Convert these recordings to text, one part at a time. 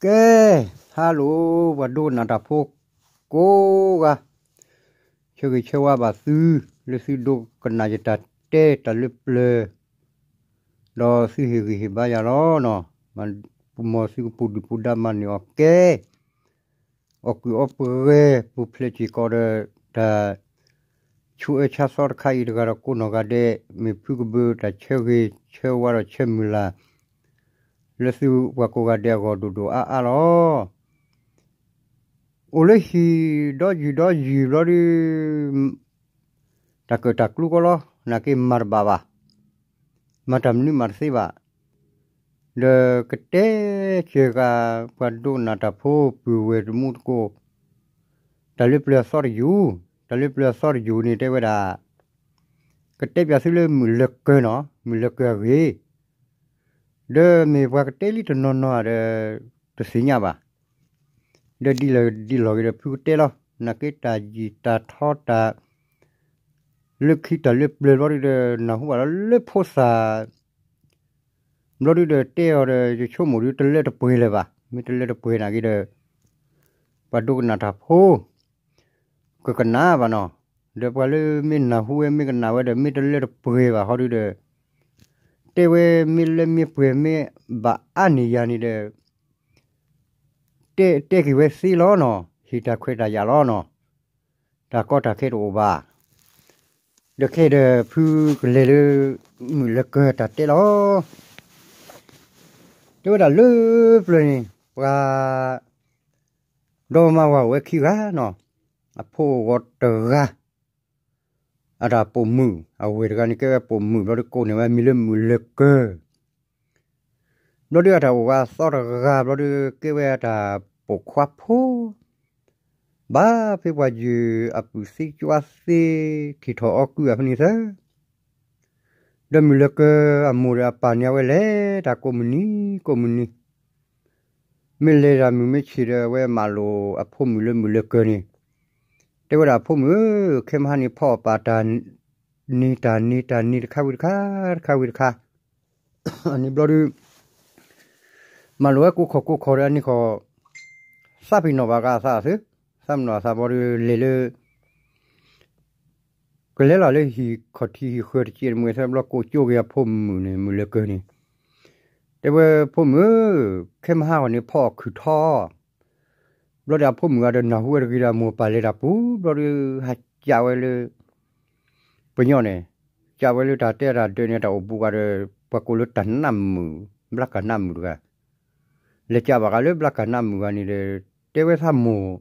ကဲ, ဟါလီၤ, ပှၤဒိကနၣ်တၢ်ဖိကိးဂၤ, ဆၢဂ့ၤဆၢဝါဘၣ်သု, လၢသုဒိကနၣ်ယတၢ်တဲတၢ်လၢပျၢၤ, ဒီးသုဟ့ၣ်ဂံၢ်ဟ့ၣ်ဘါယၤလီၤနီၤ. မ်သုကပူၤဒုၣ်ပူၤဒါမၤန့ၢ်အီၤကဲ အီၣ်ကုၢ်အီပှဲၤ ပူၤဖျဲးစ့ၢ်ကီးဒီး တၢ်ဆူးအၢဆါသီတခါအံၤတဂၤဒီးကိးနီၢ်ဂၤဒဲး, မ့ၢ်ဖုကဘုးတၢ်ဆၢဂ့ၤဆၢဝါဒီးဆၢမုၢ်လၢ် လၢသုပှၤကိးဂၤဒဲးအဂီၢ်ဒိၣ်ဒိၣ်အါအါလီၤ. အိၣ်လၢဟံၣ်ဒီယုၢ်ဒီယုၢ်ဘျီဒုး တၢ်ကၢၣ်တၢ်ကျူကီလီၤ, နာ်က့မၤတဘၣ်ဘၣ်, မၤတၢ်မနုၤမၤတသ့ဘၣ်. ဒီးကတဲစၢၤဃာ် ပှၤဒိကနၣ်တၢ်ဖိပုၢ်ဝဲၢ်တမူတကိး, တၢ်လၢပျၢၤအသီတယုၢ်, တၢ်လၢပျၢၤအသီတယုၢ်န့ၣ်တဲဝဲဒၣ်, ကတဲပၠးသုလၢမုၢ်လၢကၢနီၤ, မုၢ်လၢကၢအဂ့ၢ်, ဒီးမ့ၢ်ပှၤကတဲလံတနီၤနီၤဒီး တသ့ၣ်ညါဘၣ်. ဒီးဒ်လဲၣ်ဒ်လဲၣ်ဂ့ၤဒီးဖုကတဲလီၤ, နာ်က့တၢ်ယံာ်တၢ်ထီတၢ် လၢခံတၢ်လၢပျၢၤဘျီဒုးဒီး နၢ်ဟူဘၣ်လီၤလၢဖိသၣ် ဘျီဒုးဒီးတဲအီၤဒီး ယဆိကမိၣ်ဒုးတလၢတပှဲၤလၢၤဘၣ်. မ့ၢ်တလၢတပှဲၤနာ်က့ဒီး ပှၤဒိကနၣ်တၢ်ဖိ ကကနၣ်ဘၣ်နီၤ. ဒီးပှၤလၢမ့ၢ်နၢ်ဟူဝဲမ့ၢ်ကနၣ်ဝဲဒီး မ့ၢ်တလၢတပှဲၤဘၣ်ဃီဒုးဒီး တဲဝဲမ့ၢ်လၢမ့ၢ်ပှဲၤမ့ၢ်ဘၣ်အါန့ၢ်ယၤန့ၣ်ဒီး တဲက့ၤဝဲသ့လီၤနီၤ, ဟ့ၣ်တၢ်ခွဲးတၢ်ယာ်လီၤနီၤ, တၢ်ကီတၢ်ခဲတအိၣ်ဘၣ်. ဒီးခဲဒီးဖုကလဲၤလၢ မုၢ်လၢကၢတၢ်တဲလီၤ. တဲဝဲဒၣ်လၢပျၢၤန့ၣ် ပှၤ ဒီမါဝၤအိၣ်ဝဲခံဂၤနီၤ, အဖိဂီၤတဂၤ အတၢ်ပိာ်မုၣ်, အဝဲၢ်တဂၤန့ၣ်ကဲဝဲပိာ်မုၣ်ဘျီဒုးကိးန့ၢ်ဝဲမံၤလၢမုၢ်လၢကၢ ဘျီဒုးအတၢ်အိၣ်ဂၤသီတဂၤဘျီဒုးကဲဝဲအတၢ်ပိာ်ခွါဖိ ဘၣ်ဖဲပှၤယုၢ်အပုၢ်သ့ကွၢ်သ့ ထံၣ်ထီၣ်အီၣ်ကုၢ်အဖဲန့ၣ်သၢ ဒီးမုၢ်လၢကၢအမိၢ်ဒီးအပၢ်န့ၣ် အဝဲလဲၤတၢ်ကိးမုၢ်နံၤကိးမုၢ်နံၤ, မ့ၢ်လဲၤတၢ်မုၢ်မ့ၢ်ဆ့ၣ်ဒီး အဝဲမၤလိာ်အဖိမုၣ်လၢမုၢ်လၢကၢန့ၣ်, တဲဝဲဒၣ်အဖိမုၣ်ဧၢ, ခဲမဟါန့ၣ်ဖီအီၣ်ပာ်တၢ် န့ၢ်တၢ်န့ၢ်တၢ်န့ၢ်တခါဝံၤတခါ တခါဝံၤတခါ အန့ၣ်ဘျီဒုး မၤလိာ်ဝဲကိးခီၣ်ကိးခီၣ်ဒီးအန့ၣ်ခီ သးပ့ၤနီၣ်ဘၣ်ကသးသု, သးပ့ၤနီၣ်အသးဘျီဒုးလဲၤလၢ ကလဲၤလီၤလၢဟံၣ်ခီၣ်ထံးဟံၣ်ဃၢၤတစဲးတမှဲၤသၢဘျီ ကိးကၠိက့ၤအဖိမုၣ်န့ၣ် မုၢ်လၢကၢန့ၣ်, တဲဝဲဖိမုၣ်ဧၢ, ခဲမဟါဂီၤန့ၣ်ဖီအီၣ်ခုၣ်ထီ ဘျီဒုးအဖိမုၣ်ဂၤဒီးနၢ်ဟူဝဲတဂ့ၤဒီး အမိၢ်အပၢ်လဲၤတၢ်ပူၤ ဘျီဒုးဟးကးဝဲလၢ ပညီန့ၣ်, ကးဝဲလၢတၢ်တဲတၢ်ဒၢးန့ၣ် တၢ်အိၣ်ဘူးဂၤဒီး ပှၤကိးလၢတၢ်နးမုာ်, ဘျါကၢ်နးမုာ်တဂၤ, လဲၤကးဘၣ်ဃးလၢဘျါကၢ်နးမုာ်ဂၤန့ၣ်ဒီး တဲဝဲသးမိၢ်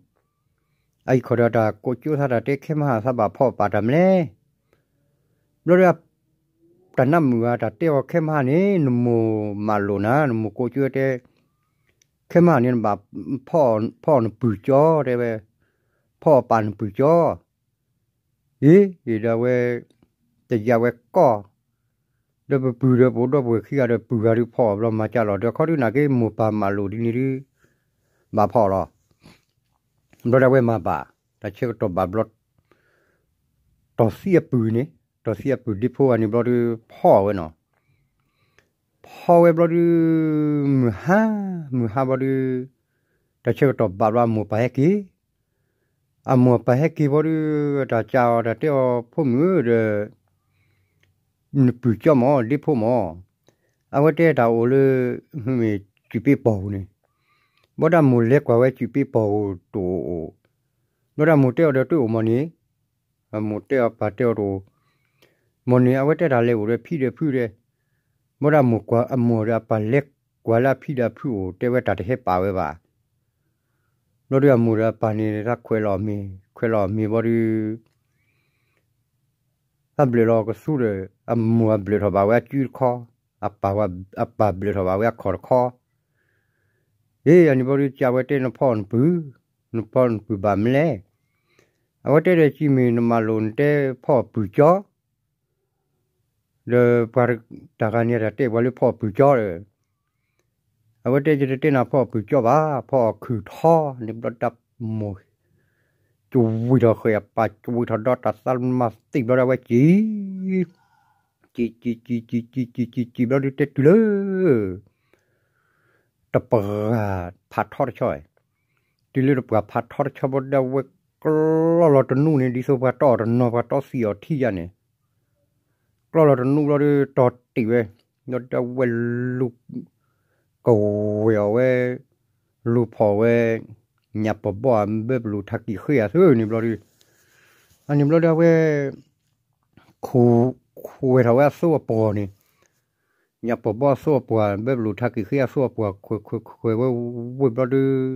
အအံၤခီၣ်ဒီးတၢ်ကိးကၠိသးတၢ်တဲခဲမဟါသးဘၣ်ဖီအီၣ်ပာ်တၢ်မလဲၣ်, ဘျီဒုး တၢ်နးမုာ်ဂၤတၢ်တဲအီၤခဲမဟါန့ၣ် နမိၢ်မၤလိာ်နၤ နမိၢ်ကိးကၠိတဲ ခဲမဟါန့ၣ်နဘၣ် ဖီအီၣ်နပုၢ်ကၠီတဲဝဲ, ဖီအီၣ်ပာ်နပုၢ်ကၠီ, အံၤ အံၤဒီးအဝဲ တယၤဝဲကီၢ်, ဒီးပပုၢ်ဒီးပအိၣ်ဒီပုၢ်ဝဲၢ်ခံဂၤဒီးပုၢ်ဂၤဒုးဖီအီၣ်ဘျီမၤကၢ်လီၤ ဒီးခီဒုးနာ်က့ မိၢ်ပၢ်မၤလိာ်ဒ်န့ၣ်ဒုး ဘၣ်ဖီအီၣ်လီၤ. ဘျီဒုးအဝဲမၤဘၣ် တၢ်ဆၢကတီၢ်ဘၣ်ဘျီ တီၢ်သံအပုၢ်န့ၣ်, တီၢ်သံအပုၢ်ဒ့ဖိဂၤန့ၣ်ဘျီဒုး ဖီအီၣ်ဝဲနီၤ, ဖီဝဲဘျီဒုး မုၢ်ဟါ, မုၢ်ဟါဘျီဒုး တၢ်ဆၢကတီၢ်ဘၣ်ဘျီအမိၢ်ပၢ်ဟဲက့ၤ, အမိၢ်ပၢ်ဟဲက့ၤဘျီဒုး တၢ်ကးအီၤတၢ်တဲအီၤဖိမုၣ်ဒီး နပုၢ်ကၠီမၢ် ဒ့ဖိမၢ်, အဝဲတဲတၢ်အိၣ်လၢ မ့ၢ်စုပ့ပီၢ်ပူၤန့ၣ်, ဘျီဒုးအမိၢ်လဲၤကွၢ်ဝဲစုပ့ပီၢ်ပူၤတအိၣ်, ဘျီဒုးအမိၢ်တဲအီၤဒီးတအိၣ်မၢ်န့ၣ်, အမိၢ်တဲအီၤပၢ်တဲအီၤတအိၣ်, မၢ်န့ၣ် အဝဲတဲတၢ်လဲၤအိၣ်ဒီးဖံဒီးဖုဒီး, ဘျီဒုးအမိၢ်ကွၢ် အမိၢ်ဒီးအပၢ်လဲၤကွၢ်လၢအဖံဒီးအဖုအိၣ် တဲဝဲတၢ်တဟဲပာ်ဝဲဘၣ် ဘျီဒုးအမိၢ်ဒီးအပၢ်န့ၣ် သးခွဲးလီၤမ့ၤ ခွဲးလီၤမ့ၤဘျီဒုး သးဘျၢးလီၤကသူဒီး အမိၢ်အဘျၢးထီၣ်ဘၣ်ဝဲအစုတခီ, အပၢ်ဝဲ အပၢ်ဘျၢးထီၣ်ဘၣ်ဝဲအခီၣ်တခီ, အ့ အန့ၣ်ဘျီဒုးကးဝဲတဲနဖီအီၣ်နပုၢ်, နဖီအီၣ်နပုၢ်ဘၣ်မလဲၣ်, အဝဲတဲဒီးစံးမ့ၢ်နမၤလိာ်နတဲဖီအီၣ်ပုၢ်ကၠီ ဒီးပှၤတဂၤန့ၣ်တၢ်တဲပှၤလၢဖီအီၣ်ပုၢ်ကၠီဒီး, အဝဲတဲယတတဲနၤဖီအီၣ်ပုၢ်ကၠီဘၣ်, ဖီအီၣ်ခုၣ်ထီန့ၣ်ဘျီဒုးမိၢ် ကဝံၤထီၣ်ဃဲၤအပၢ် ကဝံၤထီၣ်ဒီးတၢ်သးမၤသံၣ်ဘျီဒုးအဝဲစံၣ်, စံၣ်စံၣ်စံၣ်စံၣ်စံၣ်စံၣ်စံၣ်စံၣ်ဘျီဒုးတဲတုၤလၢ တပှၢ်ဖးထီတဆီ, တုၤလၢတပှၢ်ဖးထီတဆီဘျီဒီး အဝဲကျီလီၤတနူၣ်န့ၣ် ဒ်သိးပှၤတီၢ်အီၤတနီၤ ပှၤတီၢ်သံအီၤထံၣ်ယါန့ၣ်, ကျီလီၤတနူၣ်ဘျီဒီး တီၢ်တံာ်ဝဲ, ဘျီဒီးအဝဲလူၤကဝဲၤအီၤဝဲ, လူၤဖီၣ်ဝဲ ညၣ်ပီၤဘီၣ်အဘၢပလူၤထးကံၣ်ဃ့ၢ်အသိးန့ၣ်ဘျီဒီး, အန့ၣ်ဘျီဒီးအဝဲ ခွဲးထီၣ်ဝဲအသိအပှီၢ်န့ၣ်, ညၣ်ပီၤဘီၣ်အသိအပှီၢ် ဘၢပလူၤထးကံၣ်ဃ့ၢ်အသိအပှီၢ် ခွဲးခွဲးခွဲးဝဲဝ့ၢ်ဘျီဒီး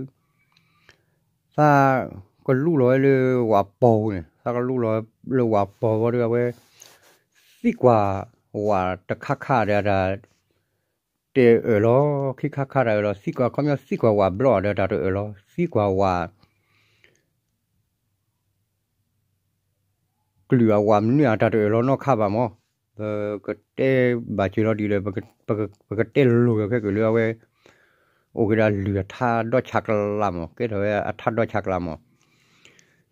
သးကလူလီၤဝဲလၢဝၣ်ပီၤန့ၣ်, သးကလူလီၤလၢဝၣ်ပီၤဘျီဒီး အဝဲ သံကွၢ်ဝၣ်တခါခါဒီး အတၢ်တဲအၢၣ်လီၤ, ခံခါခါတၢ်အၢၣ်လီၤ, သံကွၢ်ခီပညီ သံကွၢ်ဝၣ်ဘျီဒီး အတၢ်တအၢၣ်လီၤ, သံကွၢ်ဝၣ် ကလုာ်အဝၣ်မနုၤ အတၢ်တအၢၣ်လီၤနီတခါဘၣ်မး, ပကတဲဘၣ်စၢၤလီၤဒ်လဲၣ်, ပကတဲလိၤခဲကၢၣ်လၢအဝဲ အိၣ်က့ၤဒီးအလုၢ်အထါဒီဆါကျါမး, ကဲထီၣ်ဝဲအထါဒီဆါကျါမး,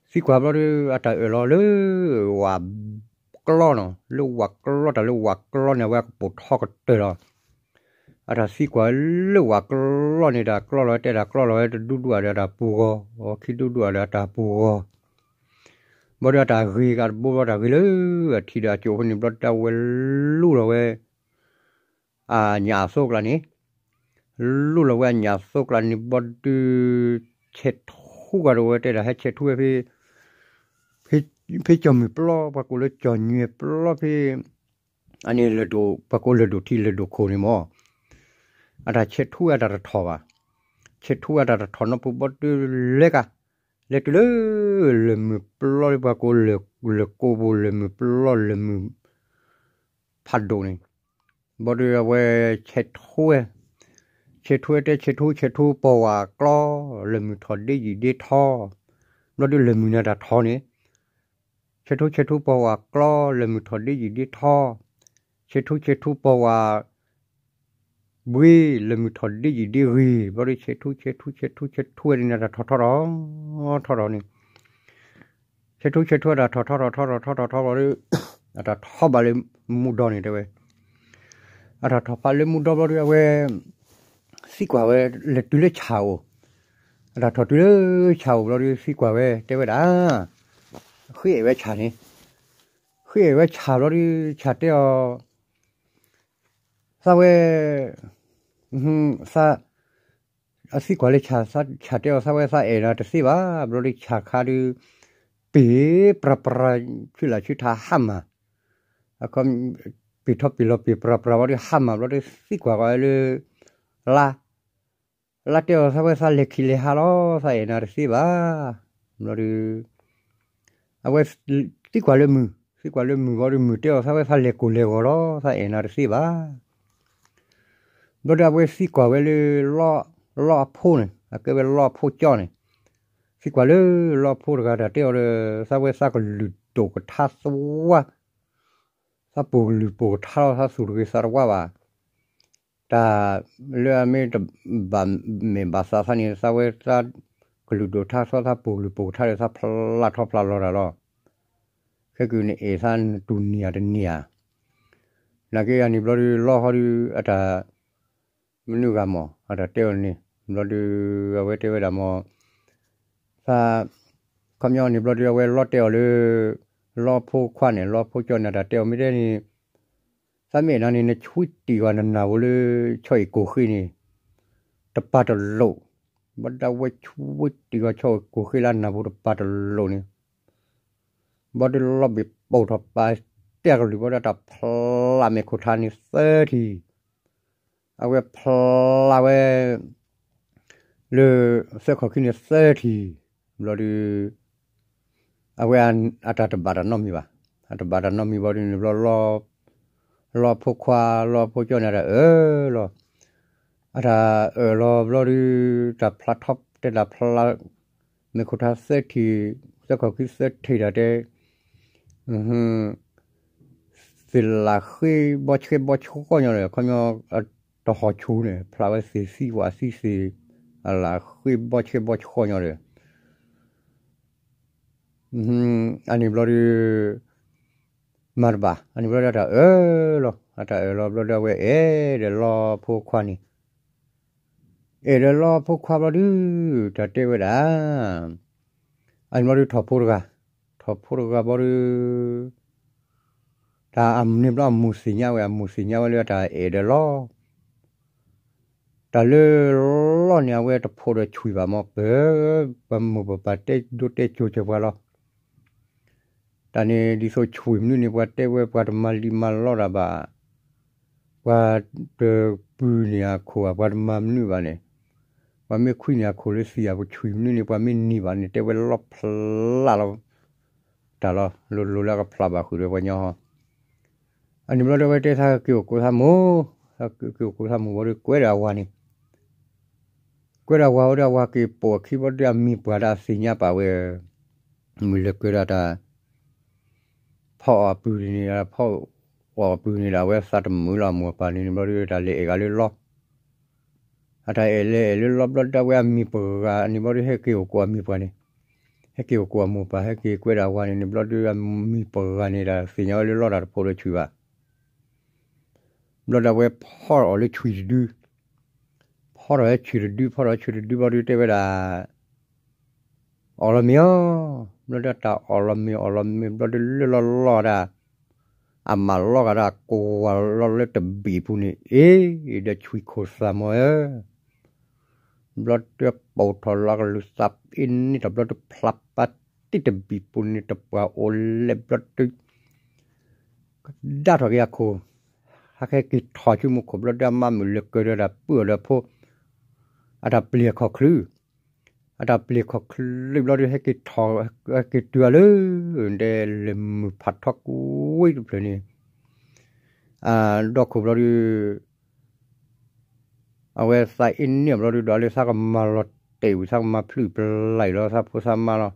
သံကွၢ်ဘျီဒီး အတၢ်အၢၣ်လီၤလၢ ဝၣ်ကျီနီၤ, လၢဝၣ်ကျီ တၢ်လၢဝၣ်ကျီန့ၣ် အဝဲအကပိာ်ထီကတၢၢ်လီၤ. အတၢ်သံကွၢ်လၢဝၣ်ကျီန့ၣ် တၢ်ကျီလီၤဝဲ တဲတၢ်ကျီလီၤဝဲ တဒူဒူအဒီးအတၢ်ပူၤဂီၤ, ခံဒူဒူအဒီးအတၢ်ပူၤဂီၤ, ဘျီဒီးအတၢ်ဂ့ၤကတဘိဘျီ တၢ်ဂ့ၤလၢအထံဒီးအကၠိၣ်ဖဲန့ၣ်ဘျီဒီး အဝဲလူလီၤဝဲ အညၣ်အသိကျါန့ၣ်, လူလီၤဝဲအညၣ်အသိကျါန့ၣ်ဘျီဒီး ဆဲးထူဂၤဒီး အဝဲတဲဒၣ် ဟဲဆဲးထူဝဲဖဲ ဖဲကၠီၣ်မုၢ်ပျီ ပှၤကိးလၢကၠီၣ်ညွဲပျီဖဲ အန့ၣ် ပှၤကိးလၢၢ်ဒိၣ်ထံလၢၢ်ဒိၣ်ခိၣ်န့ၣ်မး, အတၢ်ဆဲးထူဝဲအတၢ်တထီၣ်ဘၣ်, ဆဲးထူဝဲအတၢ်တထီၣ်နီတပူၤဘျီဒီး လဲၤက လဲၤတုၤလၢ လၢၢ်မုၢ်ပျီလၢ ပှၤကိးလၢၢ်ကိးပူၤ လၢၢ်မုၢ်ပျီ လၢၢ်မုၢ်ဖးဒိၣ်န့ၣ်, ဘျီဒီးအဝဲဆဲးထူဝဲ, ဆဲးထူဝဲတဲ ဆဲးထူ ဆဲးထူပီၢ်ဝၣ်ကျီ, လၢၢ်မုၢ်ထီၣ်ဒ့ယံာ်ဒ့ထီ, ဘျီဒီးလၢၢ်မုၢ်န့ၣ်တၢ်ထီန့ၣ်, ဆဲးထူ ဆဲးထူပီၢ်ဝၣ်ကျီ, လၢၢ်မုၢ်ထီၣ်ဒ့ယံာ်ဒ့ထီ, ဆဲးထူ ဆဲးထူပီၢ်ဝၣ် ဘှ့ လၢၢ်မုၢ်ထီၣ်ဒ့ယံာ်ဒ့ဂ့ၤ, ဘျီဒီးဆဲးထူ ဆဲးထူ ဆဲးထူ ဆဲးထူဝဲန့ၣ် တၢ်ထီၣ်ထီထီၣ်ထီထီၣ်န့ၣ်, ဆဲးထူ ဆဲးထူအတၢ်ထီၣ်ထီထီၣ်ထီထီၣ်ထီထီၣ်ထီဘျီဒီး အတၢ်ထီၣ်ဘၣ်လၢမူဒီန့ၣ်တဲဝဲ, အတၢ်ထီၣ်ဖးလၢမူဒီဘျီဒီး အဝဲ သံကွၢ်ဝဲ လဲၤတုၤလၢဆၣ်အိၣ်, အတၢ်ထီၣ်တုၤလၢဆၣ်အိၣ်ဘျီဒီး သံကွၢ်ဝဲ တဲဝဲဒၣ် ဃ့အဲၣ်ဝဲဆၣ်န့ၣ်, ဃ့အဲၣ်ဝဲဆၣ်ဘျီဒီး ဆၣ်တဲအီၤ သးဝဲ သး အသံကွၢ်လၢဆၣ်, ဆၣ်တဲအီၤ သးဝဲသးအဲၣ်နၤတသ့ဘၣ်, ဘျီဒီးဆၣ်ခါဒီး ပ့ၤပြၤပြၤ ဆူလၢ်ဆူထးဟါမၢ်, ပ့ၤထီၣ်ပ့ၤလီၤပ့ၤပြၤပြၤဘျီဒီး ဟါမၢ်ဘျီဒီး သံကွၢ်ဃီလၢ လါ လါတဲအီၤ သးဝဲသးလဲၤခံးလဲၤဟးလီၤ, သးအဲၣ်နၤတသ့ဘၣ်, ဘျီဒီး အဝဲသံကွၢ်လၢမုၢ်, သံကွၢ်လၢမုၢ်ဘျီဒီး မုၢ်တဲအီၤ သးဝဲ သးလဲၤကိၢ်လဲၤဂီၤလီၤ, သးအဲၣ်နၤတသ့ဘၣ်. ဘျီဒီးအဝဲသံကွၢ်ဝဲလၢ လီၢ်အဖိန့ၣ်, အကဲဝဲလီၢ်အဖိကၠီန့ၣ်, သံကွၢ်လၢလီၢ်အဖိတဂၤ တၢ်တဲအီၤဒီး သးဝဲသးကလုၢ်ဒိၣ်ကထါသဝါ, သးပူၤကလုၢ်ပူၤကထါလီၤ, သးသူၣ်တဂ့ၤသးတဝါဘၣ်. တၢ်လၢအမ့ၢ်တဘၣ်မဲာ်ဘၣ်သးသးန့ၣ် သးဝဲသးကလုၢ်ဒိၣ်ထါသီ သးပူၤကလုၢ်ပူၤကထါဒီး သးဖျါထီၣ်ဖျါလီၤတၢ်လီၤ. ခဲကနံၣ်အံၤ သးတူၢ်နံၤဧါတနံၤဧါ, နာ်က့အန့ၣ်ဘျီဒီး လီၢ်ဟီဒီး အတၢ် မနုၤဂၤမး အတၢ်တဲအီၤန့ၣ် ဘျီဒီး အဝဲတဲဝဲဒၣ်မး သး ခီပညီန့ၣ်ဘျီဒီး အဝဲလီၤတဲအီၤလၢ လီၢ်ဖိခွါန့ၣ် လီၢ်ဖိကၠီန့ၣ် အတၢ်တဲအီၤမ့ၢ်တဲန့ၣ် သးမ့ၢ်အဲၣ်နၤန့ၣ် နဆှံတံၢ်ဂီၤနနၢ်ဖိလၢ ဆီၣ်အံၣ်ကိၢ်ဃ့န့ၣ် တပၤတလိာ်, ဘၣ်ဒၣ်ဝဲဆှံတံၢ်ဂီၤဆီၣ်အံၣ်ကိၢ်ဃ့လၢအနၢ်ဖိတပၤတလိာ်န့ၣ် ဘျီဒီးလီၤဘ့ၣ်ပိာ်ထီၣ်ပာ်တဲာ်ကလုၢ် ဘျီဒီးတၢ်ဖျါမဲာ်ခိၣ်ထါန့ၣ်သၢထံၣ်, အဝဲဖျါဝဲ လၢ သၢခီၣ်ခံန့ၣ်သၢထံၣ်, ဘျီဒီး အဝဲအတၢ်တဘၣ်တၢ်နီတမံၤဘၣ်, အတဘၣ်တၢ်နီတမံၤဘျီဒီးန့ၣ်ဘျီ လီၢ်ဖိခွါ လီၢ်ဖိကၠီန့ၣ် အတၢ်အၢၣ်လီၤ, အတၢ်အၢၣ်လီၤဘျီဒီး တၢ်ဖျါထီၣ်တဲတၢ်ဖျါ မဲာ်ခိၣ်ထါသၢထံၣ်, သၢခီၣ်ခံသၢထံၣ်တၢ်တဲ သ့ၣ်လၣ်ဃ့ဘီဆှဲဘီဆှီညီဒီး ခီပညီ တဟီၣ်ဆူၣ်န့ၣ် ဖျါဝဲသ့ၣ်သံဝၣ်သံသ့ၣ် အလၣ်ဃ့ဘီဆှဲဘီဆှီညီဒီး အန့ၣ်ဘျီဒီး မၤတဘၣ် အန့ၣ်ဘျီဒီး အတၢ်အၢၣ်လီၤ အတၢ်အၢၣ်လီၤဘျီဒီး အဝဲအဲၣ်ဒီးလီၢ်ဖိခွါန့ၣ် အဲၣ်ဒိးလီၢ်ဖိခွါဘျီဒုး တၢ်တဲဝဲဒၣ်, အန့ၣ်ဘျီဒုး ထီၣ်ဖိတဂၤ, ထီၣ်ဖိတဂၤဘျီဒုး တၢ်အန့ၣ်ဘျီအမိၢ်သ့ၣ်ညါဝဲ, အမိၢ်သ့ၣ်ညါဝဲလၢတၢ်အဲၣ်ဒိးလီၢ် တၢ်လၢလီၢ်န့ၣ် အဝဲတဖိးဒီးဆွံၣ်ဘၣ်မၢ်, ပ, ပမိၢ်ပပၢ်တဲဒိတဲကၠိၤစၢၤပှၤလီၤ. တၢ်န့ၣ်ဒ်သိးဆွံၣ်မနုၤန့ၣ် ပှၤတဲဝဲပှၤတမၤလံာ်မၤလီတၢ်ဘၣ်, ပှၤတပုၢ်န့ၢ်အခိၣ်ဘၣ်, ပှၤတမၤမနုၤဘၣ်န့ၣ်, ပှၤမ့ၢ်ခွံန့ၢ်အခိၣ်လၢသံၣ်ဧါ, ပဆွံၣ်မနုၤန့ၣ် ပှၤမ့ၢ်နံၤဘၣ်န့ၣ် တဲဝဲလီၢ်ဖျါလီၤ, တၢ်လီၤ, လိၤလိၤလၢအကဖျါဘၣ်ဃုာ်ဒီးပှၤညီဟီ အန့ၣ်ဘျီဒီး အဝဲတဲသးက့ၤအိၣ်ကိးသးမိၢ်, သးက့ၤအိၣ်ကိးသးမိၢ်ဘျီဒီး ကွဲဒီးအဝၤန့ၣ်, ကွဲဒီးအဝၤဝဲဒီး အဝၤက့ၤပိာ်အခံဘျီဒီး အမံၤပှၢ်ဒီးအသ့ၣ်ညါပာ်ဝဲ, မုၢ်လဲၤကၢၤဒီးတၢ် ဖီအီၣ်အပုၢ်န့ၣ်, ဖီအီၣ်အပုၢ်န့ၣ်ဒီး အဝဲသးတမုာ်လီၤအမိၢ်အပၢ်န့ၣ်ဘျီဒီး တၢ်လဲၤအဲၣ်ဂၤလၢလီၢ် အတၢ်အဲၣ်လဲၤအဲၣ်လၢလီၢ်ဘျီဒီး အဝဲအမံၤပှၢ်န့ၣ်ဘျီဒီး ဟဲက့ၤအိၣ်ကိးအမိၢ်ပှၢ်န့ၣ်, ဟဲက့ၤအိၣ်ကိးအမိၢ်ပၢ် ဟဲက့ၤကွဲဒီးအဝၤန့ၣ်န့ၣ်ဘျီဒီး အမံၤပှၢ်န့ၣ်ဒီး သ့ၣ်ညါဝဲလၢလီၢ်တၢ်တဖိးဒီးဆွံၣ်ဘၣ်. ဘျီဒီးအဝဲဖီထီၣ်အီၤလၢဆွံၣ်တဒု, ဖီထီၣ်ဟဲဆွံၣ်တဒု, ဖီထီၣ်ဟဲဆွံၣ်တဒုဘျီဒီး တဲဝဲဒၣ် အီၣ်လီၤမ့ၤအီၤ, ဘျီဒီးတၢ်အီၣ်လီၤမ့ၤ အီၣ်လီၤမ့ၤဘျီဒီး လၢလီၤလီၤဒၣ်, အမးလီၤဂာ်ဒၣ် ကွၢ်လီၤလၢတဘ့ၣ်ပူၤန့ၣ် အ့ၣ် ဒီးဆွံၣ်ခိၣ်သၣ်မီၤဧၢ, ဘျီဒီးပိာ်ထီၣ်လီၤကလုၢ်သးအ့ၣ်န့ၢ်ထီၣ်ဘျီဒီး ဖျါပာ်တံၢ်တဘ့ၣ်ပူၤန့ၣ် တပှၢ်အိၣ်လဲၣ်ဘျီဒီး ကဒါထီၣ်က့ၤအခိၣ်, ဟဲက့ၤထီၣ်ဆူမူခိၣ်ဘျီဒီး အမါမုၢ်လဲၤကၢၤဒီးတၢ်ပုၢ်အီၤဒီးဖိ, အတၢ်ပျ့ၤအခီၣ်ချုး, အတၢ်ပျ့ၤအခီၣ်ချုးဘျီဒီး ဟဲက့ၤထီၣ်, ဟဲက့ၤတုၤအီၤလၢ ဒဲလဲၤမုၢ်ဖးထီကွံာ်တဖျၢၣ်န့ၣ်, အဒီခိၣ်ဘျီဒီး အဝဲသးအ့ၣ်န့ၢ်ဘျီဒီး ဒီးလၢသးကမၤလီၤတဲာ်ဝံၤ သးကမၤဖျုးပျါအံၤလီၤ သးဖိသးမါလီၤ.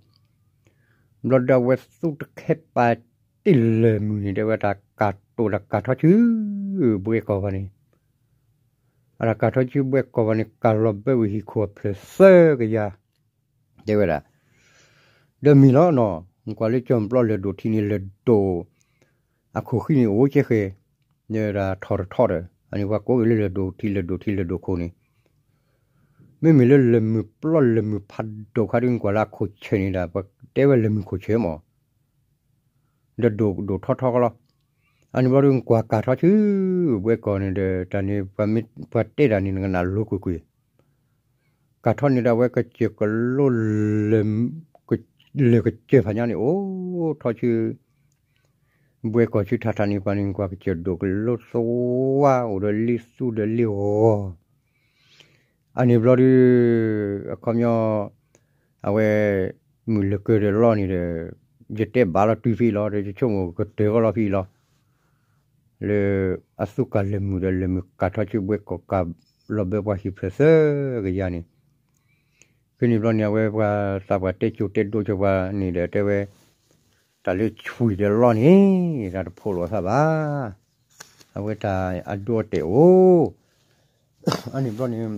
ဘျီဒီးအဝဲသူတခဲပာ်တံၢ်လၢၢ်မုၢ်န့ၣ် တဲဝဲတၢ်ကၢ်တိာ်တၢ်ကၢ်ထီဆူဘှဲကီၢ်ဘၣ်န့ၣ်, အတၢ်ကၢ်ထီဆူဘှဲကီၢ်ဘၣ်န့ၣ် ကၢ်လီၤဘၢဝံၤဟံၣ်ခိၣ်အဖျၢၣ်သၢကယၤ, တဲဝဲဒၣ် ဒီးမံၤလီၤနီၤ, ကွၢ်လၢကၠီၣ်ပျီလၢၢ်ဒိၣ်ထံန့ၣ် လၢၢ်ဒိၣ်အခိၣ်ဃံန့ၣ် အိၣ်ကဲဃဲၤ, ဒီးထီၣ်တထီၣ်ဒီး အန့ၣ်ပှၤကိးက့ၤလၢလၢၢ်ဒိၣ်ထံ လၢၢ်ဒိၣ်ထံ လၢၢ်ဒိၣ်ခိၣ်န့ၣ်, မ့မ့ၢ်လၢလၢၢ်မုၢ်ပျီလၢၢ်မုၢ်ဖးဒိၣ်ခါဒုး ကွၢ်လၢအခိၣ်ဆၢၣ်န့ၣ်ဒၣ် ပတဲဝဲလၢၢ်မုၢ်ခိၣ်ဆၢၣ်မး ဒီးဒိၣ်ဒိၣ်ထီထီကလီၤ. အန့ၣ်ဘျီဒီး ကွၢ်ကၢ်ထီဆူဘှဲကီၢ်န့ၣ်ဒီး တၢ်န့ၣ် ပှၤတဲတၢ်န့ၣ် နကနၣ်လိၤကွ့ၢ်ကွ့ၢ်, ကၢ်ထီန့ၣ်ဒီး အဝဲကစၢၢ်ကလိလၢၢ်, လၢၢ်ကစၢၢ်ဖးညါန့ၣ် အိၣ်ထီၣ်ဆူ ဘှဲကီၢ်ဆူထးထးန့ၣ် ပှၤန့ၣ် ကွၢ်ကစၢၢ်ဒိၣ်ကလိသဝါ အိၣ်ဒီးလ့သူဒီးလ့ဂီၤ အန့ၣ်ဘျီဒုး အခီပညီ အဝဲ မုၢ်လၢကၢၤဒီးလီၢ်န့ၣ်ဒီး ယတဲဘၣ်လီၤတုၤဖဲအံၤလီၤ ဒီးယဆိကမိၣ်ကတၢၢ်ဃီလီၤဖဲအံၤလီၤ. လၢအသူကၢ်လၢၢ်မုၢ်ဒီးလၢၢ်မုၢ်ကၢ်ထီဆူဘှဲကီၢ်ကၢ်လီၤဘၢပှၤဟံၣ်ဖျၢၣ်သၢကယၤန့ၣ် ဖဲန့ၣ်ဘျီန့ၣ် အဝဲပှၤသးပှၢ်တဲကၠိတဲဒိဆၢပှၤန့ၣ်ဒီးတဲဝဲ တၢ်လၢဆွံၣ်ဒီးလီၢ်န့ၣ် တၢ်တဖိးလိာ်အသးဘၣ်. အဝဲတၢ်အဒိအတဲာ်အိၣ် အန့ၣ်ဘျီန့ၣ်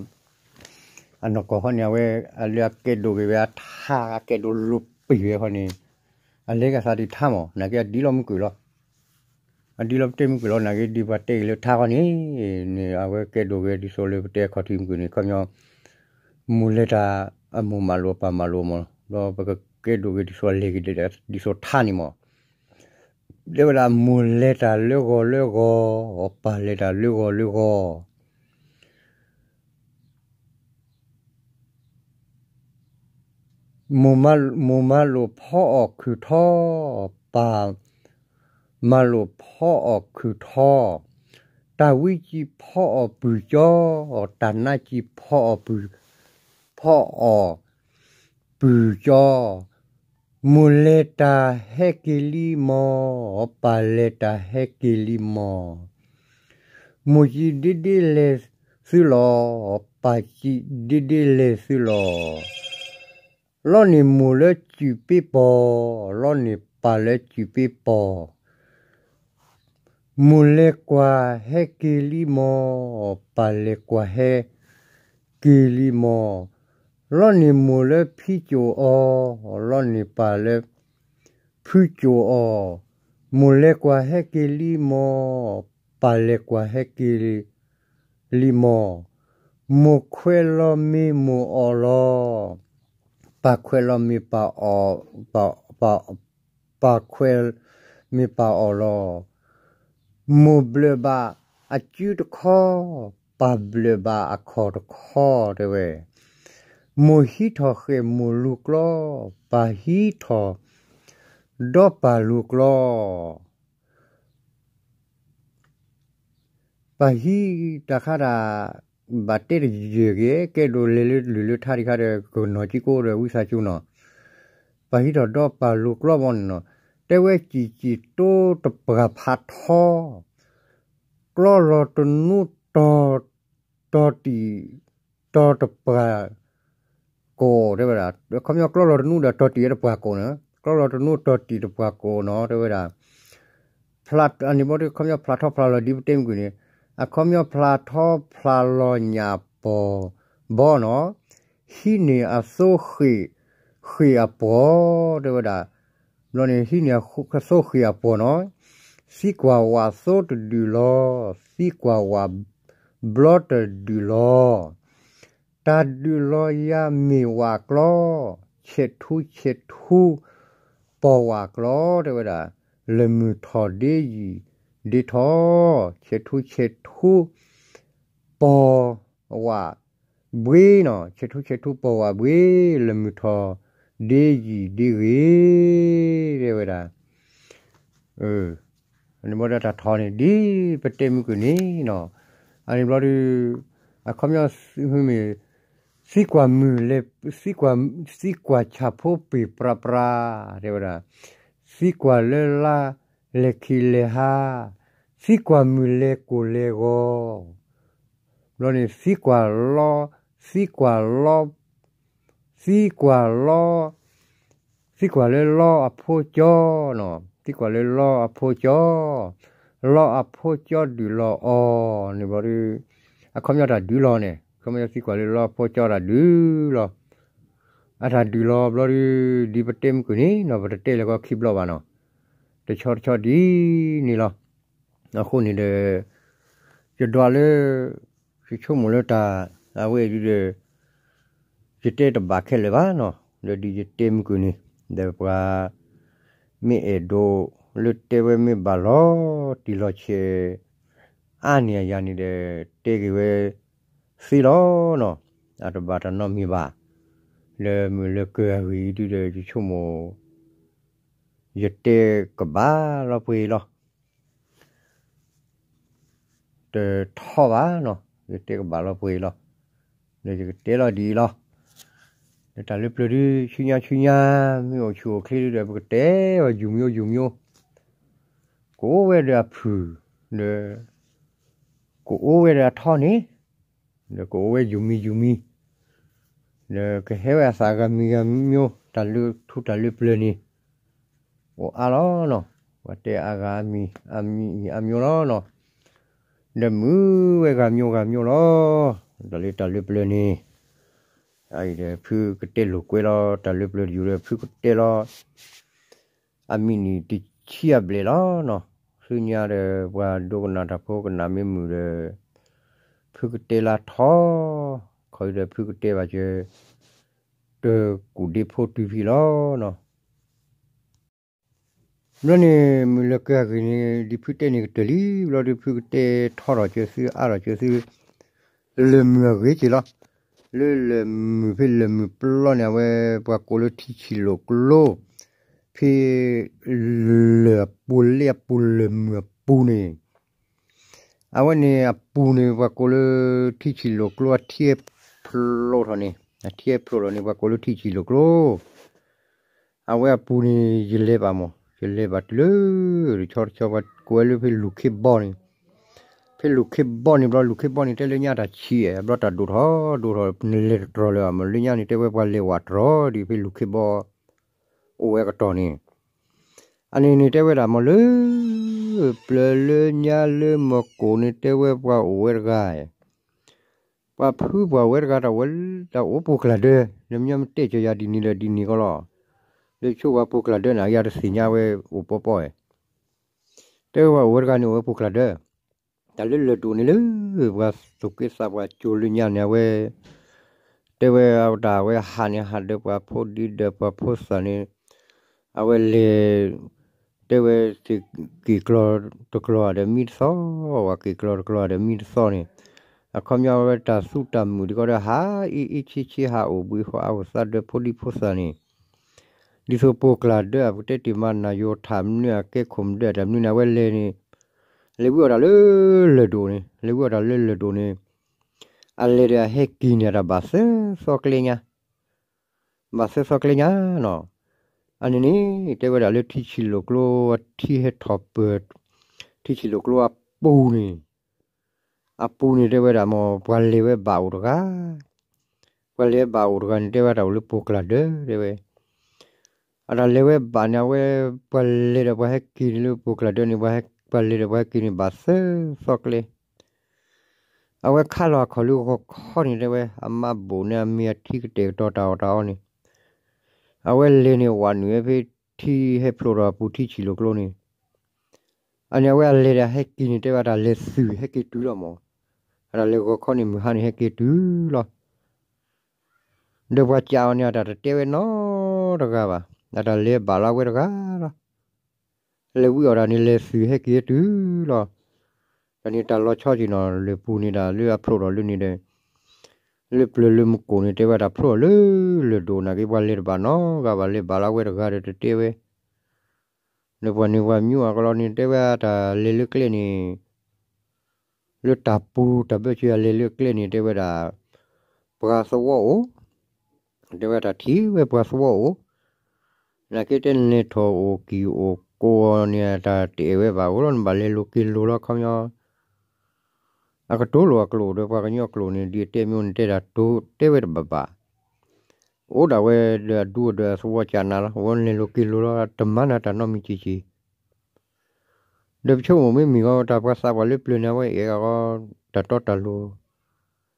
အနီၢ်ကီၢ်ဃီန့ၣ် အဝဲ အလၢအကဲဒိၣ်က့ၤဝဲအထါ အကဲဒိၣ်လိာ်ပံာ်ဝဲဃီန့ၣ် အလဲၤကသးဒံးထါမး နာ်က့အဒ်လီၤမုၢ်ကွံာ်လီၤ. အဒ်လီၤပတဲမုၢ်ကွံာ်လီၤ နာ်က့ဒ်ပှၤတဲက့ၤလၢထါဃီန့ၣ် န့ၣ် အဝဲကဲဒိၣ်က့ၤဒ်သိးလၢပတဲအခီၣ်ထံးမုၢ်ကွံာ်န့ၣ် ခီပညီ မိၢ်လဲၤတၢ် အမိၢ်မၤလိာ်အပၢ်မၤလိာ်မး ဒီးပကကဲဒိၣ်က့ၤဒ်သိးလဲၤက့ၤဒ်သိးထါန့ၣ်မး တဲဝဲဒၣ် မိၢ်လဲၤတၢ်လၢဂီၤလၢဂီၤ, ပၢ်လဲၤတၢ်လၢဂီၤလၢဂီၤ. မိၢ်မၤလိာ်ဖီအီၣ်ခုၣ်ထီ, ပၢ်မၤလိာ်ဖီအီၣ်ခုၣ်ထီ, တၢ်ဝံကံဖီအီၣ်ပုၢ်ကၠီ, တၢ်နါကံဖီအီၣ်ပုၢ်, ဖီအီၣ် ပုၢ်ကၠီ, မိၢ်လဲၤတၢ်ဟဲက့ၤလံမီၢ်, ပၢ်လဲၤတၢ်ဟဲက့ၤလံမီၢ်, မိၢ်စံးဒ့ဒ့လဲၤသုလီၤ, ပၢ်စံးဒ့ဒ့လဲၤသုလီၤ. လီၤန့ၣ်မိၢ်လၢစုၣ်ပ့ပီၢ်, လီၤန့ၣ်ပၢ်လၢစုၣ်ပ့ပီၢ် မိၢ်လဲၤကွၢ်ဟဲက့ၤလံမီၢ်, ပၢ်လဲၤကွၢ်ဟဲက့ၤလံမီၢ်, လီၤန့ၣ်မိၢ်လၢဖံကၠိၣ်အီၤ, လီၤန့ၣ်ပၢ်လၢဖုကၠိၣ်အီၤ, မိၢ်လဲၤကွၢ်ဟဲက့ၤလံမီၢ်, ပၢ်လဲၤကွၢ်ဟဲက့ၤလံမီၢ်, မိၢ်ခွဲးလီၤမ့ၢ်မိၢ်အီၣ်လီၤ, ပၢ်ခွဲးလီၤမ့ၢ်ပၢ်အီၣ်, ပၢ်, ပၢ်ခွဲးမ့ၢ်ပၢ်အီၣ်လီၤ. မိၢ်ဘျၢၣ်ဘၣ်အစုတခီ, ပၢ်ဘျၢၣ်ဘၣ်အခီၣ်တခီ တဲဝဲ. မိၢ်ဟံးထီၣ်ဃဲၣ်မိၢ်လူၤကျီ, ပၢ်ဟံးထီၣ်ဒီးပၢ်လူၤကျီ. ပၢ်ဟံးတၢ်ခါတၢ် ဘၣ်တဲတယၢၢ်က့ၤ ကဲဒိးလဲၤလၢလုၢ်လၢထါတခါဒီး ကနီၤကံကိဒီးဝံသးစူၤနီၤ. ပၢ်ဟံးထီၣ်ဒီးပၢ်လူၤကျီဘီန့ၣ်နီၤ, တဲဝဲစံၣ်စံၣ်တိတပှၢ်ဖးထီ ကျီလီၤတနူ တီၤတံၢ် တီၤတပှၢ်ကိး တဲဝဲဒၣ်. ခီပညီကျီလီၤတနူဒီးတီၤတံၢ်တပှၢ်ကိးန့ၣ်, ကျီလီၤတနူတီၤတံၢ်တပှၢ်ကိးနီၤ တဲဝဲဒၣ်. အန့ၣ်ဘီဒုး ခီပညီဖျးထီဖျးလီၤဒ်ပတဲမုၢ်ကွံာ်န့ၣ်, အခီပညီဖျးထီဖျးလီၤညၣ်ပီၤဘီနီၤ, ဟံးန့ၢ်အသိဃ့ၣ်, ဃ့ၣ်အပှီၤ တဲဝဲဒၣ်. ဘျီန့ၣ် ဟံးန့ၢ်အသိဃ့ၣ်အပှီၤနီၤ, သံကွၢ်ဝၣ်သိတဒုးလီၤ, သံကွၢ်ဝၣ်ဘျီတဒုးလီၤ. တၢ်ဒုးလီၤယၤမ့ၢ်ဝၣ်ကျီ, ဆဲးထူဆဲးထူ ပီၢ်ဝၣ်ကျီ တဲဝဲဒၣ်, လၢၢ်မုၢ်ထီၣ်ဒ့ယံာ်ဒ့ထီၣ်, ဆဲးထူဆဲးထူ ပီၢ်ဝၣ်ဘှ့နီၤ, ဆဲးထူဆဲးထူပီၢ်ဝၣ်ဘှ့, လၢၢ်မုၢ်ထီၣ်ဒ့ယံာ်ဒ့ဂ့ၤ တဲဝဲဒၣ်. အန့ၣ်ဘီဒုးတၢ်ထီန့ၣ် ဒ်ပတဲမုၢ်ကွံာ်န့ၣ်နီၤ. အန့ၣ်ဘျီဒုး အခီပညီမ့ၢ် သံကွၢ်မုၢ်လဲၤ, သံကွၢ်ဆၣ်ဖိပ့ၢ်ပြးပြး တဲဝဲဒၣ်, သံကွၢ်လၢလါလဲၤခံးလဲၤဟါ, သံကွၢ်မုၢ်လဲၤကိၢ်လဲၤဂီၤ ဘျီန့ၣ် သံကွၢ်လီ, သံကွၢ်လီ, သံကွၢ်လီ, သံကွၢ်လၢလီအဖိကၠီနီၤ, သံကွၢ်လၢလီအဖိကၠီ, လီအဖိကၠီဒုးလီၤအီၤန့ၣ်ဘျီဒုး, အခီပညီတၢ်ဒုးလီၤန့ၣ် အခီပညီသံကွၢ်လၢလီအဖိကၠီတၢ်ဒုးလီၤ. အတၢ်ဒုးလီၤဘျီဒုး ဒ်ပတဲမုၢ်ကွံာ်န့ၣ်နီၤ, ပတတဲလၢကီခံဘျီဘၣ်နီၤ, တဆီတဆီဒ်န့ၣ်လီၤ. အဃိန့ၣ်ဒီး ယဒွးလၢ ယဆိကမိၣ်လၢတၢ် အဝဲအံၤဒုးဒီး ယတဲတဘၣ်ခဲလၢာ်ဘၣ်နီၤ, ဒီးဒ်ယတဲမုၢ်ကွံာ်န့ၣ် ဒီးပှၤ မ့ၢ်အဲၣ်ဒိးလၢတဲဝဲမ့ၢ်ဘၣ်လီၤတံၢ်လီၤဆဲး အါန့ၢ်အယၤန့ၣ်ဒီး တဲက့ၤဝဲသ့လီၤနီၤ, အတဘၣ်တၢ်နီတမံၤဘၣ်. လၢမုၢ်လၢကၢၢ်အဂ့ၢ်အံၤဒုးဒီး ယဆိကမိၣ် ယတဲကဘၣ်လီၤပှဲၤလီၤ. တထီဘၣ်နီၤ, ယတဲကဘၣ်လီၤပှဲၤလီၤ. ဒီးယကတဲလီၤဒ်အံၤလီၤ. ဒီးတၢ်လၢပျၢၤဒုး ဆူညါဆူညါ မ့ၢ်အိၣ်ဆူၣ်အိၣ်ချ့ဒုးဒီး ပကတဲဝဲယူၤမျိုးယူၤမျိုး, ကအိၣ်ဝဲဒီးအဖုၣ်, ဒီး ကအိၣ်ဝဲဒီးအထီန့ၣ်, ဒီးကအိၣ်ဝဲယူၤမံယူၤမံ, ဒီးကဟဲဝဲအသးဂၤမံဂၤမျိုး, တၢ်လၢထူတၢ်လၢပျၢၤန့ၣ် အိၣ်အါလီၤနီၤ, ပှၤတဲအါဂၤအါမံၤ, အါမံၤအါမျိုးလီၤနီၤ, ဒီးမုာ်ဝဲဂၤမျိုးဂၤမျိုးလီၤ. တၢ်လၢတၢ်လၢပျၢၤန့ၣ် အအံၤဒီးဖုကတဲလိာ်ကွဲလီၤ, တၢ်လၢပျၢၤတယူၤဒီးဖုကတဲလီၤ အမံၤနံၤတဆံအဘျဲၣ်လီၤနီၤ. ဆူညါဒီးပှၤဒိကနၣ်တၢ်ဖိကနၣ်မ့ၢ်မုာ်ဒီး ဖုကတဲလၢထီ, ခီအံၤဒီးဖုကတဲဘၣ်စၢၤ တကူၣ်ဒ့ဖိတုၤဖံလီၤနီၤ. ဘျီန့ၣ် မုၢ်လၢကၢၢ်အဂ့ၢ်န့ၣ် ဒ်ဖုတဲန့ၣ်ကတၢၢ်လံ, ဘျီဒုးဖုကတဲထီထီၣ်စၢၤသုအါထီၣ်စၢၤသု လၢၢ်မုၢ်အဂ့ၢ်က့ၤလီၤ. လၢလၢၢ်မုၢ်ဖဲလၢၢ်မုၢ်ပျီန့ၣ် အဝဲပှၤကိးလၢထံဆံၣ်လိာ်ကျိ ဖဲ လၢၢ်ပူၤလၢအပူၤလၢအပူၤလၢၢ်မုၢ်အပူၤန့ၣ် အဝဲန့ၣ်အပူၤန့ၣ် ပှၤကိးလၢထံဆံၣ်လိာ်ကျိ အထံဖျိထီၣ်န့ၣ်, အထံဖျိထီၣ်န့ၣ် ပှၤကိးလၢထံဆံၣ်လိာ်ကျိ အဝဲအပူၤန့ၣ် ယလဲၤဘၣ်မး, ယလဲၤဘၣ်တုၤလၢ တဆီတဆီပှၤကိးဝဲလၢဖဲလူၢ်ခ့ဘီန့ၣ်, ဖဲလူၢ်ခ့ဘီန့ၣ်ဘျီ လူၢ်ခ့ဘီန့ၣ် တဲလၢညါတၢ်ဆံး, ဘျီတၢ်ဒိၣ်ထီၣ်ဒိၣ်ထီၣ် နလဲၤတတြီၤလၢၤဘၣ်မး, လၢညါန့ၣ် တဲဝဲပှၤလဲၤဝးတြီၤဒ်ဖဲလူၢ်ခ့ဘီ အိၣ်ဝဲကတီၢ်န့ၣ်, အန့ၣ်န့ၣ်တဲဝဲဒၣ်မးလၢ ပျၢၤလၢညါလၢမကိၣ်န့ၣ် တဲဝဲပှၤအိၣ်ဝဲတဂၤ ပှၤဖုပှၤဝဲတဂၤ တၢ်အိၣ်ပူၤကျၢ်ဒၢ, နမ့ၢ်တဲကၢၤယၤဒ်န့ၣ်ဒီးဒ်န့ၣ်ကီးလီၤ. လၢဆိပှၤပူၤကျၢ်ဒၢန့ၣ် ယတသ့ၣ်ညါဝဲအိၣ်ပီပီဧါ. တဲဝဲပှၤအိၣ်ဝဲတဂၤန့ၣ်အိၣ်ဝဲပူၤကျၢ်ဒၢ, တၢ်လၢလၢၢ်ဒိၣ်န့ၣ်လၢ ပှၤသူၣ်က့သးပှၢ်ကၠိၤလၢညါန့ၣ် အဝဲ တဲဝဲအတၢ်ဝဲဟးန့ၣ် ဟးဒီးပှၤဖိဒံဒီးပှၤဖိသၣ်န့ၣ် အဝဲလဲၤ တဲဝဲ က့ၤကျီတကျီဒီးမံတသီ, ဝဲက့ၤကျီတကျီဒီးမံတသီန့ၣ် အခီပညီဝဲတၢ်သူတၢ်မုာ်ဒံးကီဒီး ဟးအ့ၣ်အ့ၣ်ဆ့ဆ့ ဟးအိၣ်ဘှံးဟးအိၣ်သါဒီးဖိဒံဖိသၣ်န့ၣ် ဒ်သိးပိာ်ကျၢ်ဒၢအပူၤ တဲတ့ၢ်မၤနၢ်ယိၤထၣ်မနုၤ အကဲခိၣ်မဒၢအတၢ်မနုၤန့ၣ် အဝဲလဲၤန့ၣ် လဲၤဝံအီၣ်တၢ်လၢလၢၢ်ဒိၣ်န့ၣ်, လဲၤဝံအီၣ်တၢ်လၢလၢၢ်ဒိၣ်န့ၣ် အလဲၤဒီးအဟဲက့ၤန့ၣ် အတၢ်ဘၣ်သၢသီကျဲညါ, ဘၣ်သၢသီကျဲညါနီၤ. အန့ၣ်န့ၣ် တဲဝဲဒၣ်လၢထံဆံးလိာ်ကျိ အထံဟဲထီၣ်ပၢၢ် ထံဆံးလိာ်ကျိအပူၤန့ၣ်, အပူၤန့ၣ် တဲဝဲဒၣ်မ့ၢ် ပှၤလဲၤဝဲဘၣ်အိၣ်တဂၤ, ပှၤလဲၤဘၣ်အိၣ်တဂၤန့ၣ် တဲဝဲတၢ်အိၣ်လၢပိာ်ကျၢ်ဒၢ တဲဝဲ အတၢ်လဲၤဝဲဘၣ်န့ၣ် အဝဲ ပှၤလဲၤဒီးပှၤဟဲက့ၤန့ၣ်လၢပိာ်ကျၢ်ဒၢန့ၣ် ပှၤဟဲ ပှၤလဲၤဒီးပှၤဟဲက့ၤန့ၣ် ဘၣ်သၢသီကျဲ, အဝဲခါလီၤအခီၣ်လၢဂီၤခီန့ၣ် တဲဝဲ အမါဘိၣ်န့ၣ် အမ့ၢ်အထံကတဲာ်ကတီၤတၢ်အီၣ်တၢ်အီန့ၣ်, အဝဲလဲၤန့ၣ် ဝးနုာ်ဝဲဖဲ ထံဟဲဖျိးဒီးအပူၤထံဆံးလိာ်ကျိန့ၣ်, အန့ၣ်အဝဲအလဲၤဒီးဟဲက့ၤန့ၣ် တဲဝဲတၢ်လဲၤသုးဟဲက့ၤတုၤလီၤမး, အတၢ်လဲၤဂီၤခီန့ၣ် မုၢ်ဟါန့ၣ် ဟဲက့ၤတုၤလီၤ. ဒီးပှၤကးအီၤန့ၣ် အတၢ်တတဲဝဲနီတဂၤဘၣ်, အတၢ်လဲၤဘၣ်လီၤဝဲတဂၤလီၤ. လဲၤဝံအီၣ်တၢ်န့ၣ် လဲၤသုးဟဲက့ၤတုၤလီၤ. တၢ်န့ၣ်တၢ်လီၤဆီက့ၤနီၤ လၢပူၤန့ၣ်ဒၣ်လၢအဖျိးထီၣ်လၢန့ၣ်ဒီး လၢပျၢၤလၢမကိၣ်န့ၣ် တဲဝဲတၢ်ဖျိးထီၣ်လၢလၢၢ်ဒိၣ်နာ်က့ ပှၤလဲၤတဘၣ်နီတဂၤဘၣ် လဲၤဘၣ်လီၤဝဲတဂၤဒီးတတဲဝဲ လၢပှၤန့ၣ်ပှၤမံအကလီန့ၣ် တဲဝဲတၢ်လဲၤလၢကျဲန့ၣ် လၢတၢ်ပူၤတၢ်ဘၢၣ်စၢၤအလဲၤလၢကျဲန့ၣ် တဲဝဲဒၣ် ပှၤသဝီအိၣ်, တဲဝဲတၢ်ထံၣ်ဝဲပှၤသဝီအိၣ်, နာ်က့တဲနလဲၤထီၣ်အိၣ်ကံၢ်အိၣ်ကိးအီၤန့ၣ် တၢ်တအဲၣ်ဝဲဘၣ်အိၣ်လီၤ နဘၣ်လဲၤလိၤက့ၤလိၤလီၤခီပညီ အကတိၤလိာ်အကျိာ်ဒီးပှၤကညီကျိာ်န့ၣ် ဒ်အတဲမ့ၢ်အိၣ်န့ၣ် တဲဒၣ်တိၤတဲဝဲတဘၣ်ဘၣ်, အိၣ်ဒၣ်ဝဲဒီးအဒူဒီးအသဝီကၢ်နၤလီၤ အဝဲလဲၤလိၤက့ၤလိၤလီၤ တမၤနၤတၢ်နီတမံၤက့ၤက့ၤ, ဒီးပဆိကမိၣ်မ့မ့ၢ်ဂီၤ တၢ်ပှၤသးပှၢ်လၢပျၢၤန့ၣ် အဝဲအဲၣ်အဂီၢ် တၢ်တီတၢ်လိၤ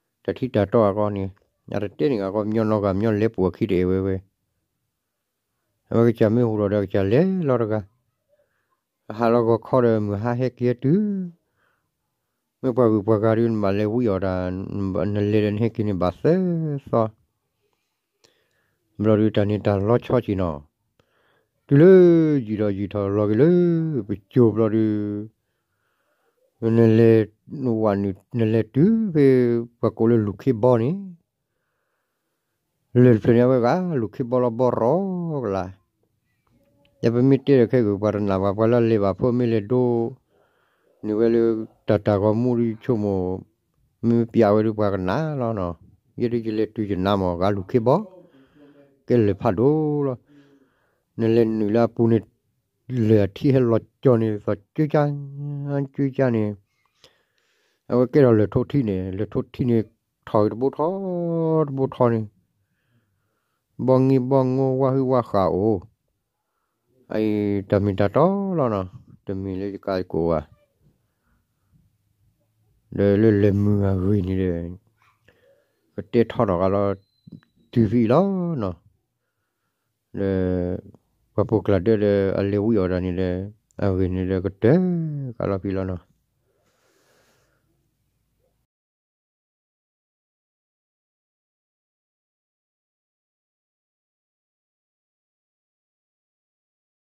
တၢ်ထံတၢ်တီအဂီၢ်န့ၣ် အတတဲန့ၣ်အဂီၢ် ပညီနီၢ်ဂၤပညီလဲၤပှိၢ်အခံတအဲၣ်ဝဲဝဲ အဝဲကစၢ်မ့ၢ်ဟူးထီၣ်ဒီးကစၢ်လဲၤလီၤတဂၤ, ဟးလီၤဂီၤခီဒီးမုၢ်ဟါဟဲက့ၤတုၤ, မ့ၢ်ပှၤဂုၤပှၤဂၤဒုးနဘၣ်လဲၤဝံအီၣ်တၢ်, နလဲၤဒီးနဟဲက့ၤန့ၣ်ဘၣ်သၢသီ, ဘျီဒုးတၢ်န့ၣ်တၢ်လီၤဆီက့ၤနီၤ, တုၤလၢယံာ်ထီၣ်ယံာ်ထီၣ်လီၤက့ၤလၢ ပစိၤဘျီဒုး နလဲၤဝဲနုာ် နလဲၤတုၤဖဲ ပှၤကိးလၢလူၢ်ခ့ဘီန့ၣ် လၢၢ်တဖျၢၣ်န့ၣ် အဝဲဂၤလူၢ်ခ့ဘီလီၤဘီရီကလး, ယပမ့ၢ်တဲဒီးခဲဂုာ်ပှၤတနာ်ဘၣ် ပှၤလၢလဲၤဘၣ်ဖိမ့ၢ်လဲၤဒိ န့ၢ်ဝဲလၢတၢ်တၢ်ဂီၤမူဒုးဆိကမိၣ်, မ့ၢ်ပျးဝဲဒုးပှၤကနာ်လီၤနီၤ, ယဲဒုးယလဲၤတုၤယနါမး ဂၤလူၢ်ခ့ဘီ, ကဲလၢၢ်ဖးဒိၣ်လီၤ, နလဲၤနုာ်လၢအပူၤန့ၣ် လၢၢ်အထံဟဲလီၤကၠီၤန့ၣ် သီၣ်ကၠူကၠါ, ကၠူကၠါန့ၣ် အဝဲကဲထီၣ်လၢၢ်ထိထံန့ၣ် လၢၢ်ထိထံန့ၣ် ထီၣ်ဂ့ၤတဘိထီ, တဘိထီန့ၣ်, ဘီင့ဘီငိဝါဟုဝါဃၢ်အိၣ်, အအံၤတၢ်မ့ၢ်တၢ်တီလီၤနီၤ, တမ့ၢ်လၢယကးယကိးဘၣ်, ဒီးလၢလဲၤမုာ်အဂ့ၢ်န့ၣ်ဒီး ကတဲထီထီၣ်ကလီၤ, တုၤဖဲအံၤလီၤနီၤ, ဒီး ပှၤပိာ်ကျၢ်ဒၢဒီးအလဲၤဝံအီၣ်တၢ်န့ၣ်ဒီး အဂ့ၢ်န့ၣ်ဒီးကတၢၢ်ကလီၤဖဲအံၤလီၤနီၤ,